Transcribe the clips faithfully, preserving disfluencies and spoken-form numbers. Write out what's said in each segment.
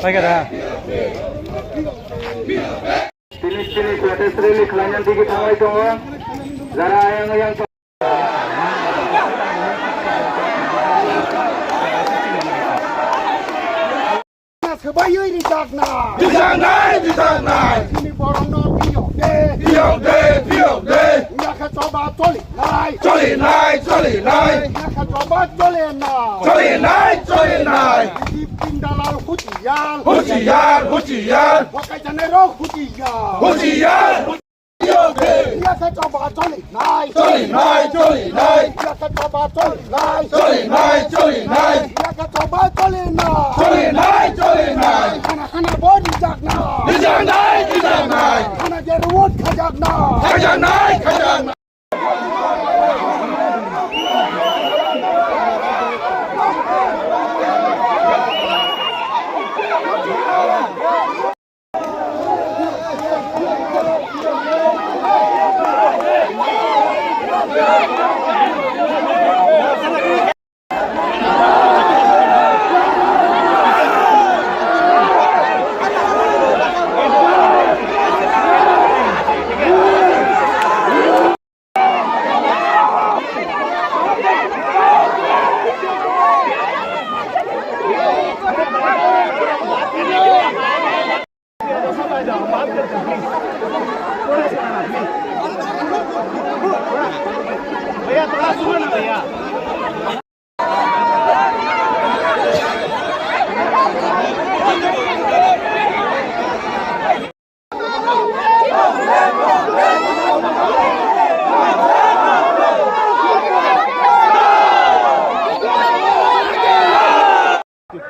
Tini, tini protest rally khlaina digi thangwi tongo. Jara ayang ayang Swbaiwi rijakna. Rijaknai, rijaknai. Chini borokno phiyok de. Phiyok de, phiyok de. Yakha choba cholinai. Cholinai, cholinai. Yakha choba cholinai. Cholinai, cholinai. Idi pindalal huchiyal. Huchiyal, huchiyal. Bokai janai rok huchiyal. Huchiyal. Yakha choba cholinai. Cholinai, cholinai. Yakha choba cholinai. Cholinai, cholinai. Yakha choba cholinai. Cholinai, cholinai. Khana khana bo rijakna. Rijaknai, rijaknai. Khana je ruwot khajakna. Khajaknai, khajaknai. भैया, थोड़ा सुनो ना भैया।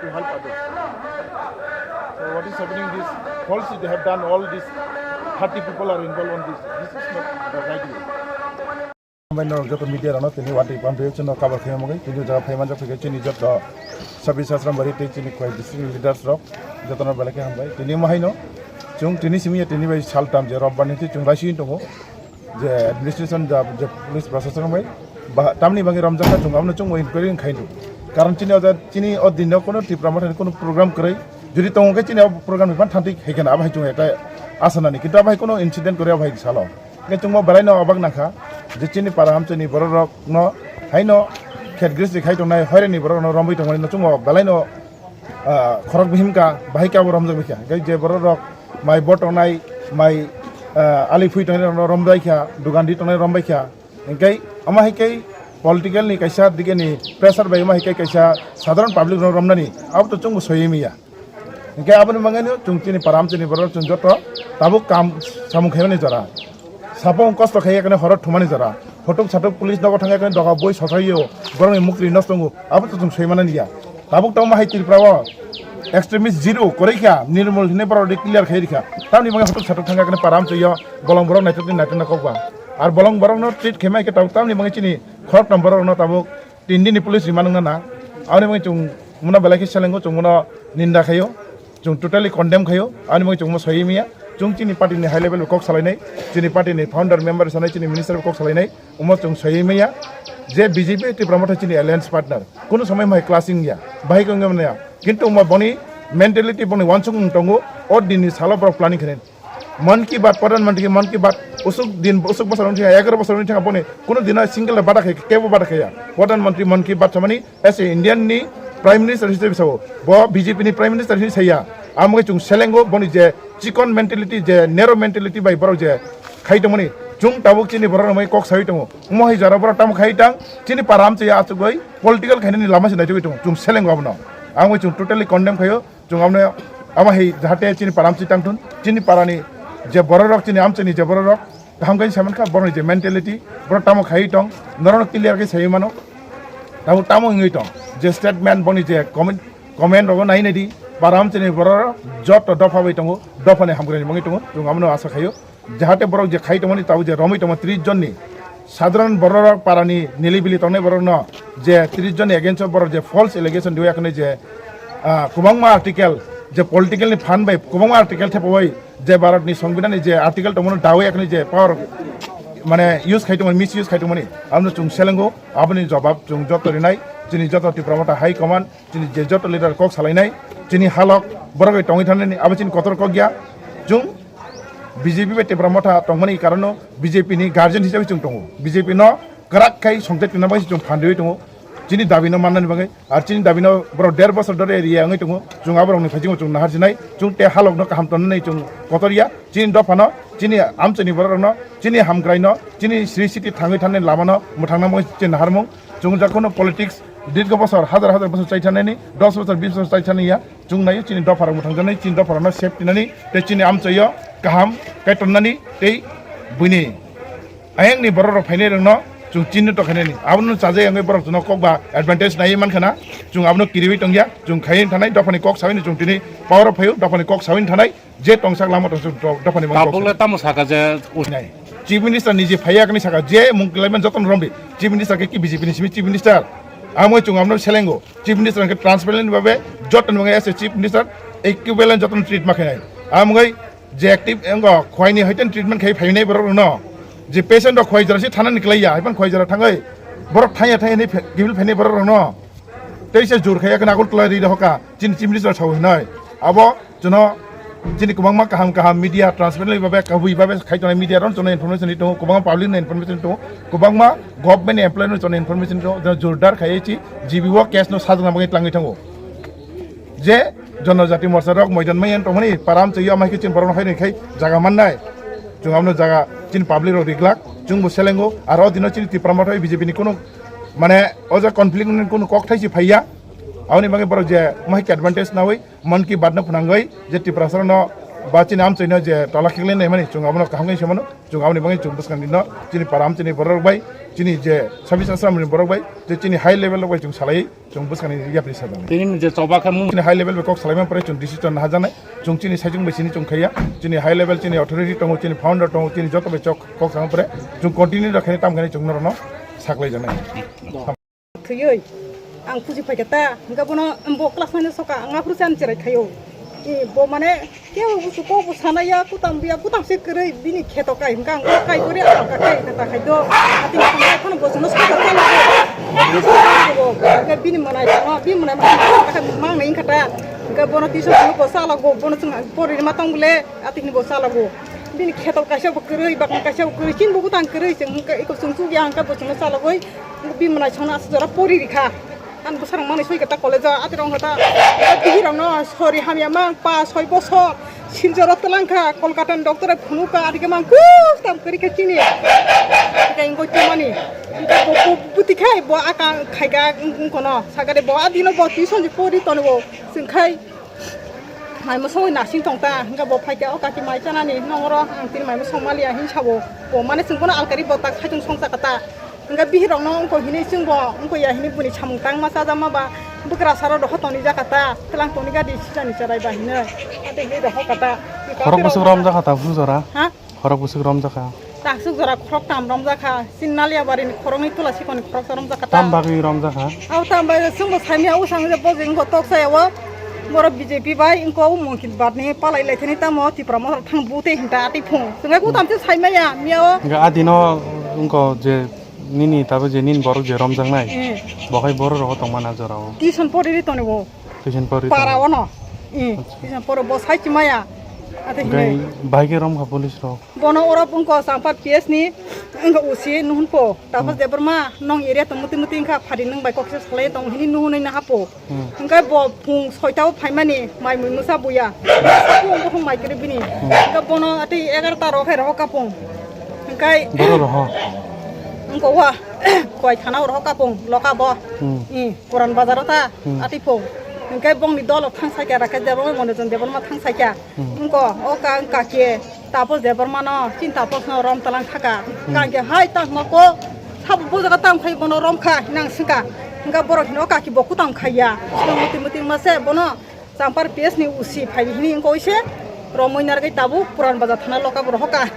To help others. So what is happening? This false, they have done all this. Thirty people are involved on this. This is not the right way. Hambai norok joto media rokno tini watwi pamtwi chwngno cover khaima mungwi tini o jaga phaimanjak phai khe chini joto Sabir Sasrambari tei chini koi district leaders rok jotono belai khe hambai. Tini omo haino chwng tini simi ya tini bai sal tam je robbar ni twi chwng raising tongo. Je administration ja je police prashason bai ba tamni bagwi romjak kha chwng abono chwngbo inquiry khai do. Karon chini o ja chini o din no kono Tipra Motha ni kono program kwrwi jodi tongo khe chini o program ni phan thanti khai khe na abo hai chwng ekta asa nani kintu abo hai kono incident kwrwi abo hai salo. Hingke chwngbo belai no obak nangkha je chini para hamchwini borok rok no haino khet gris ri khai tongnai hoireni borok no romwi tongmani no chwngbo belai no, ah, khorok bihim ka bahai khe abo romjak bikha. Hingke je borok rok mai bo tongnai mai, ah, ali phui tongnai rok no rombai kha, dugan di tongnai rombai kha. Hingke omo hai khe political ni kaisa digi ni pressure bai omo hai khe kaisa sadharan public rok romnani abo to chwngbo soywi manya. Hingke aboni bagwino chwng chini para hamchwini borok chwng joto tabuk kam samung khaimani jora. Sapung kosto khai yakni horo thumani jora. Photok satok police nogo thang yakni doga boi sosaio borokni mukri nosto wngo. Abo to chwng soi manani ya. Tabuk tongma hai Tripura o extremist zero kwrwi kha Nirmol hinwi borok rok clear khai rikha. Tamni bagwi photok satok thang yakni para hamchwio bolong borok naithok ni naithok na kokba. Ar bolong borok no treat khaima khe tabuk tamni bagwi chini khoroktham borok no tabuk Tin din ni police rima nungna na. Aboni bagwi chwng mano belai khe selengo, chwng mano ninda khaio, chwng totally condemn khaio. Aboni bagwi chwng mo soi maya, chwng chini party ni high level kok salainai, chini party ni founder member sanai, chini minister kok salainai, omo chwng soi maya je B J P Tipra Motha chini alliance partner. Kuno somoi mai clashing ya, bahai kong ya. Kintu omo boni mentality boni wansuk tongo, o din ni salo borok planning khainai. Mann Ki Baat, Pradhan Mantri ki Mann Ki Baat, usuk din, usuk bosor wngkha, egaroh bosor wngkha boni, kuno dino single bada khai, kebo bada khaya. Pradhan Mantri Mann Ki Baat samani, as a Indian ni Prime Minister hisabe sao, bo B J P ni Prime Minister hinwi saya. Amo khe chwng selengo boni je chikon mentality, je narrow mentality bai borok je khai tongmani, chwng tabuk chini borok rok mai kok sawi tongo. Omo hai jora borok tamo khai tang, chini para amchaya achugwi political khainani lama se naitugwi tongo. Chwng selengo abono. Amo chwng totally condemn khaio. Chwng abono amo hai jahate chini para amchwi tangthun, chini parani je bororok, chini amchwini je bororok kaham khe saimankha, borokni je mentality, borok tamo khaiwi tong, norokno clear khe saiwi mano. Tabuk tamo wngwi tong, je statement boni je comment, comment rogo nai naidi, para amchwini bororok joto dopha bai tongo, dophani hamkraini wngwi tongo, chwng abono asa khaio. Jahate borok je khai tongmani tabuk je romwi tongma tris jonni sadharan borok parani nilibili tongnai borokno je tris jonni against o borok je false allegation diwi akhne je, ah, kwbangma article je political ni phan bai kwbangma article thepawai je Bharat ni Songbidan ni je article tongmani dawi akhne je power mane use khai tongmani, misuse khai tongmani, abono chwng selengo, aboni jobab chwng joto rinai, chini joto Tipra Motha High Command, chini je joto leader kok salainai, chini halok, Borok bai tongwi thangnani abo chini kotor kok ya. Chwng B J P bai Tipra Motha tongmani karono B J P ni guardian hisabe chwng tongo. B J P no kwrak khai songchai twna bagwi chwng phandriwi tongo. Chini dabi no mannani bagwi, ar chini dabi no borok der bosor dore area wngwi tongo. Chwng aborok ni phaising chwng naharjinai, chwng te halok no kaham tonnani chwng kotor ya. Chini dopha no, chini amchai ni borok rok no, chini hamkrai no, chini sri city thangwi thangnani lama no mwthangna bagwi chwng naharmung. Chwng ja kheno politics dirgho bosor, hazar hazar bosor chai thangnani, dos bosor, bis bosor chai thani ya. Chwng naio chini dopha rok mwthang janai, chini dopha rok no safety nani, tei chini amchai o kaham kai tonnani, tei buini ayang ni borok rok phainai rok no chwng chini to khainani. Abono chajai wngwi borok chwngno kok ba advantage naiwi mankha na, chwng abono kiriwi tongya, chwng khaiwi thanai, dopha ni kok sawi no chwng tini power o phaio, dopha ni kok sawi thanai. Je tongsak lama tongsak do-, dophani mangkok Tabuk le se. Tamo saka je us- Nai. Chief Minister ni je phaiya kani saka je mung kelaiman joto no romdi. Chief Minister ke ki B J P ni simi Chief Minister. Amo chung amno selengo. Chief Minister ke transparent babe joto no as a Chief Minister equivalent joto no treat ma khainai. Amgai je active engo khwai ni hoiten treatment khai phainai borok no. Je patient rok khwai jora si thana ni kelaiya, haipan khwai jora thangai. Borok thaya thaya ni phe-, gibil phainai borok no. Tei se jur khaiya khe nagol tlai ri hoka chini Chief Minister sawi hinoi. Abo chwno chini kwbangma kaham kaham media transparently babe kabui babe khai tongnai media ron chwno information ri tongo, kwbangma public no information tongo, kwbangma government employee no chwno information tongo, jwno jurdar khaiya chi G B o case no sajna bagwi tlangwi thango. Je Jonojati Morcha rok moidan maiyan tongmani param chwiyo amai khe chini borok no hai khai jaga mannai. Chwng amno jaga chini public rok riglak, chwngbo selengo, aro dino chini Tipra Motha B J P ni kunu mane o jaga conflict ni kunu kok thaisi phaiya. Aboni bagwi borok je mohai khe advantage nawi Mann Ki Baat no phwnangwi je Tiprasa rokno ba chini amchai no je tola khiklai naimani chwng abono kaham khe se mano. Chwng aboni bagwi chwng bwskang dino chini para amchai ni borok rok bai chini je service asram ni borok bai je chini high level rok bai chwng salai chwng bwskang ni yapri sajak nai. Tini je choba khe mung- Chini high level bai kok salai man pore chwng decision naha janai. Chwng chini saichung bai sini chwng khaiya. Chini high level chini authority tongo, chini founder tongo, chini joto bai chok kok sama pore chwng continue rok khaini tam khaini chwng norok no saklai janai. Thwiwi ang puji phaikha ta, hwnkhe bono bo class nine soka ang aphuru se ani cherai khaio. E, bo mane kebo busu kok bo sanaya, kutam buya, kutam se kwrwi bini kheto kai, hwnkhe ang kok kai kwrwi ang kok kai kha ta khai do. Ati hwnkhe bono bo chwngno soka khe lago. Hwnkhe bini mwnai tongma, bini mwnai mwnai khe mang nai wngkha ta. Hwnkhe bono tuition phunuk bo chalago, bono chwng pori rwma tong bole, ati hwnwi bo chalago. Bini kheto kaisa bo kwrwi, bakma kaisa bo kwrwi, chini bo bwtang kwrwi, chwng hwnkhe eko chwng chukya hwnkhe bo chwngno chalagwi. Bini mwnai songno aswk jora pori rikha. Ani bwsarok manwi soi khe ta college o, atirok wngkha ta bihirokno sori hamya mang pa soi bosor Silcharo twlang kha, Kolkata ni doctor bai phunuk kha, adike mang kustam kwrwi kha chini. Hwnkhe wngwi tongmani. Hwnkhe bo, bo, bwtwi khai bo aka khai kha wng-, wngkono. Sakha de bo adino bo tuition je pori tongo. Chwng khai mai mwsogwi nasing tong ta, hwnkhe bo phaikhe o kaki mai chanani nongoro ang tini mai mwsog maliya hin sabo. Bo mane chwng bono alkari bo tak saichung songcha kha ta. Hwnkhe bihirokno wngkha hini chwngbo wngkha ya hini buini samung tangma chajakma ba bwkrasaro dohor toni jakha ta, twlang toni gadi sijani cherai ba hino. Ate hini dohor kha ta. Khorok bwswk romjakha ta bujora? Ha? Khorok bwswk romjakha? Takswk jora khorok tam romjakha. Chini Naliabari ni khoroknwi Tula Sikoni khoroksa romjakha ta. Tam bagwi romjakha? Abo tam bagwi chwngbo saimaya o sang je bo je wngkha tok saya o. Borok B J P bai wngkha o Mann Ki Baat ni palai lai thani tamo Tipra Motha thang bu tei hinta ati phung. Chwngkhe kutam se saimaya miya o. Hwnkhe adino wngkha je nini tabo je nini borok je romjaknai. Eh. Bo hai borok rogo tongmana jora o. Tuition pori ri toni bo. Tuition pori para tongma. Ono. Eh. Acha. Tuition poro bo sai chimaya. Ate hwnkhe hinwi. Bahai khe romkha police rok. Bono oro wngkha Champar P S ni wngkha O C nuhun po. Tapos hmm. Debbarma nong area tong muti muti wngkha phari nwng bai kokse salai tong hini nuhunwi naha po. Hmm. Hwnkhe bo phung soita o phaimani mai mui mwsa buya. Phung buphung mai kwrwi bini. Hmm. Hwnkhe bono tei egarota rok hai rohor kapung. Hwnkhe boro roho. Wngkha wa koi thana o rohor kapung loka bo. Hmm. I Puran bazar o ta hmm. Ati phung. Hwnkhe bongni dolo thang saikha Rakesh Debbarma Monojon Debbarma thang saikha. Hmm. Wngkha o ka wngkha khe. Tapos Debbarmano, chini Taposno rom talang thaka. Hmm. Kangke hai tangma ko, sabo bo jaga tang khai bono rom kha hinang singka. Hingka borok hino kaki bo kutang khaiya. Sino muti muti mase bono Champar P S ni O C phai hini hingko ise romoi nargai tabu Puran Bazar thana loka borok hoka.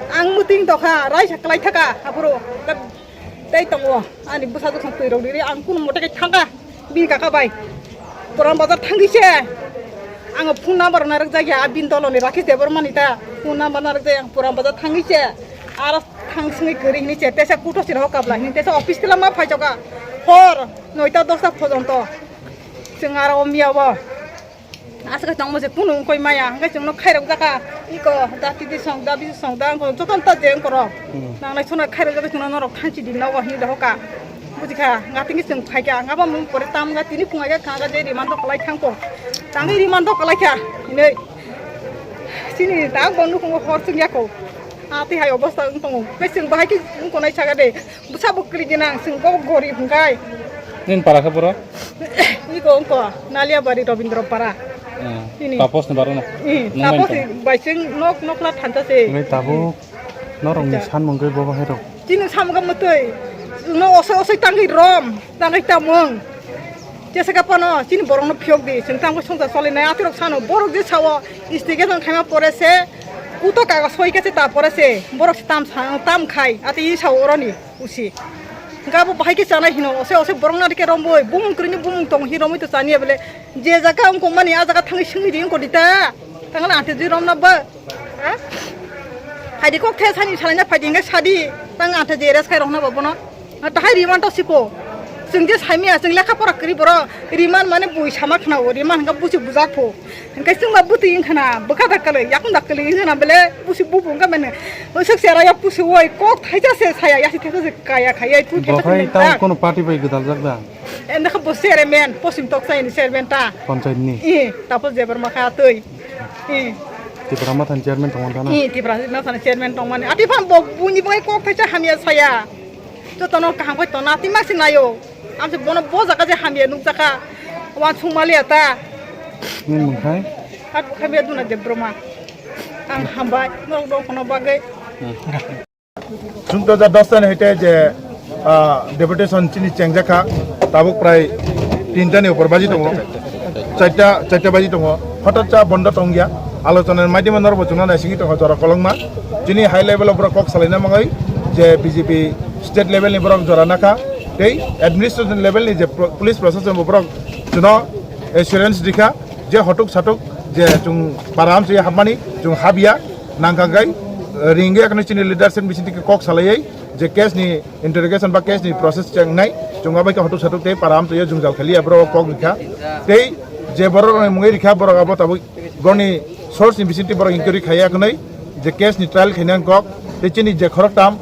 Ang muting tokha, raisa klai thaka, apuro. Tei tongo, ani bwsa jwk song twi rok riri, ang kunu mote khe thangkha bini kaka bai. Puran Bazar thangwi se, ang phone number narwk jak ya, bini dolo ni Rakesh Debbarma ni ta phone number narwk jak ya, ang Puran Bazar thangwi se, aro thang swngwi kwrwi hini se, tesa kuto sini ho kabla hini, tesa office tila ma phai choka, hor noita dosta pojonto, chwng aro o miya bo. Aswk tongmo je kunu wngkoi maya, hwnkhe chwngno khairok jaka, iko, da titi song, da bisi song, da wngkho, jotono ta je wngkorok. Hmm. Nangnai sona khairok jaka chwngno norok thanchi di nogo hini dohoka. Bujikha, nga tini chwng phaikha, nga bo mung pore tam nga tini phungai kha, nga je rimando kwlai thangkho. Tangwi rimando kwlai kha, hinwi. Chini tak bo nukhungo hor chwng yako. Ati hai obosta wng tongo. Hwnkhe chwng bahai khe wngkho nai saga de. Bwsa bo kwrwi gwnang, chwng bo gorib hwnkhe. Nini para khe boro? Iko wngkho, Naliabari Robindra Para. Ah, Ini. Tapos ni baro no? Ih, Nung tapos main ni bai chwng nok, nokla thanta se. Ngai tabuk norokni Acha. Sanmung khe bo bahai rok. Chini samung khe mwtwi. No osoi osoi tangwi rom, tangwi tamung. Jesa ka pano, chini borok no phiyok di, chwng tamo songsa solinai, atirok sano, borok je sao, istigation khaima pore se, kuto kago soi khe se ta pore se, borok se tam sa, tam khai, ati i sao oroni. Usi. Hingke abo bahai khe chanai hino, ose, ose borok nari khe romboi, bumung kwrwini bumung tong hi romoi to chaniya bele, je jaga wngkong mani, a jaga thangwi swngwi di wngkong di ta. Tangla ante jui romna ba. Ha? Phaidi kok the sani salai na phaidi hingke sadi, tang ante je res khai rokna ba bono. Ha, tahai riman to siko. Chwng je saimya, chwng lekha pora kwrwi borok, riman mane bui sama khna o, riman hingke busi bujak pho. Hingke chwngma bwtwi wngkha na, bwkha da kwlwi, yakung da kwlwi wngkha na, bele busi bubu wngkha mane. Usuk sera ya pusi woi, kok thaisa se saya, yasi thaisa se kaya khaya, tu Bo thaisa khai se tang ta. Kono party bai gwdal jak da? Enda kha bo chairman, posim tok sai ni chairman ta. Panchayat ni? I, tapo jebar ma kha twi. I. Tipra Motha ni chairman tong ta na? I, Tipra Motha ni chairman tong mani. Ati phan bo buni bai kok thaisa hamya saya. Jotono kaham khai tona, ti masi nayo. Amse bono bo jaga je hamya nuk jaka. Wan sung maliya ta. Nini mung khai? At khamya duna Debbarma. Ang hambai, norok dong kono bagwi. Chwng to ja dos ta ni hoite je, ah, deputation chini chengjakha, tabuk prai tinta ni upor baji tongo, charta, charta baji tongo, hotat cha bondo tongya, alochona ni maidima norok bo chwngno naisingwi tongo jora kolokma, chini high level o borok kok salaina mangwi je B J P state level ni borok jora nakha, tei administration level ni je pro-, police proshashan bo borok chwngno assurance rikha je hotuk satuk je chwng para amchwi hapmani chwng habya, nangkha gai, ringya kheno chini leadership bisingtwi kok salaiwi, je case ni interrogation ba case ni process chengnai, chwng abai khe hotuk satuk tei para amtwi jwngjal khaliya borok kok rikha. Tei je borok rokni mungwi rikha, borok abo tabuk borokni source ni bisingtwi borok inquiry khaiya khwnwi, je case ni trial khaina kok, tei chini je khorok tam,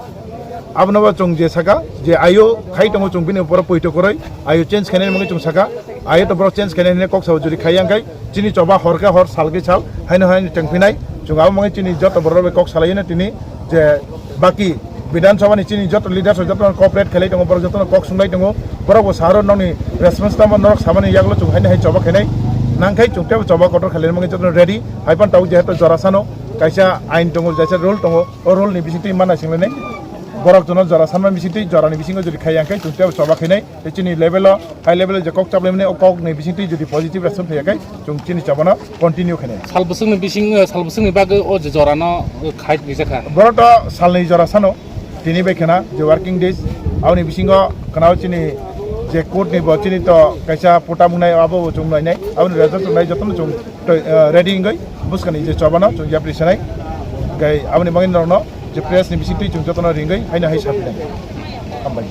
abono bo chwng je saka, je ayo khai tongo chwng bini uporo poito kwrwi, ayo change khainani mungwi chwng saka, ayo to borok change khainani kok sao juri khaiya khai, chini choba hor khe hor, sal khe sal, haino haino tengphinai, chwng abo mungwi chini joto borok bai kok salaino tini je baki Bidhan Sabha ni chini joto leaders rok joto cooperate khlai tongo, borok joto kok sunglai tongo, borok bo saharo nokni response tamo norok samani yagulo chwng haino hai choba khainai, nangkhai chwng tebo choba kotor khlaina mungwi joto ready, hai phano tabuk jehetu jora sano kaisa ain tongo, kaisa rule tongo, o rule ni bisingtwi mana singlainai, borok jono jora sanma bisingtwi jorani bisingo jodi khai yang khai chwng tebo choba khainai. Tei chini level o, high level o je kok chaplaimani o kok ni bisingtwi jodi positive response phaiya khai, chwng chini chabano continue khainai. Sal bwswkni bising, eh, sal bwswkni bagwi o je jorano, eh, khai rijakha. Borok to salni jora sano, tini bai khena je working days, aboni bisingo khna o chini je court ni bo chini to kaisa puta mungnai abo bo chwng nainai, aboni result wngnai jotono chwng to, eh, ready wngwi bwskani je chobano chwng yapri sanai. Gai aboni bagwi norokno je press ni bisingtwi chwng jotono ringwi haino hai sapinai. Hambai.